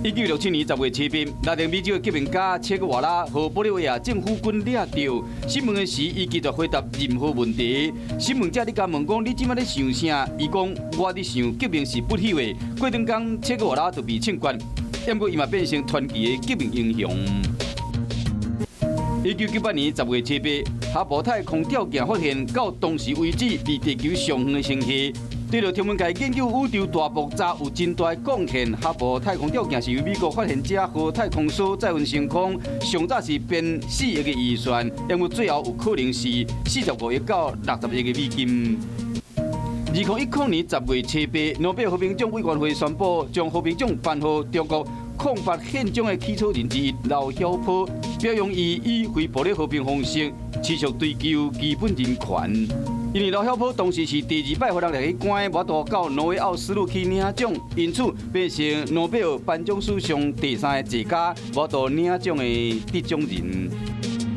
1967年10月7日，拉丁美洲的革命家切格瓦拉予玻利維亞政府軍掠著，審問的時，伊拒絕回答任何問題。審問者咧共問講：你這擺咧想啥？伊講：我佇想革命是不朽的。過兩工，切格瓦拉就被槍決，不過伊嘛變成傳奇的革命英雄。1998年10月7日，哈勃太空吊鏡發現到當時為止離地球上遠的星系。對著天文界研究宇宙大爆炸有真大貢獻。哈勃太空吊鏡是由美國發現者號太空梭載運升空，上早是編4億的預算，因為最後有可能是45億到60億的美金。2010年10月7日，諾貝爾和平獎委員會宣布將和平獎頒予中國抗法憲章的起草人之一劉曉波，表揚伊以非暴力和平方式持續追求基本人權。因為劉曉波當時是第二擺予人掠去關，無法度到挪威奧斯陸去領獎，因此變成諾貝爾頒獎史上第三个坐監無法度領獎的得獎人。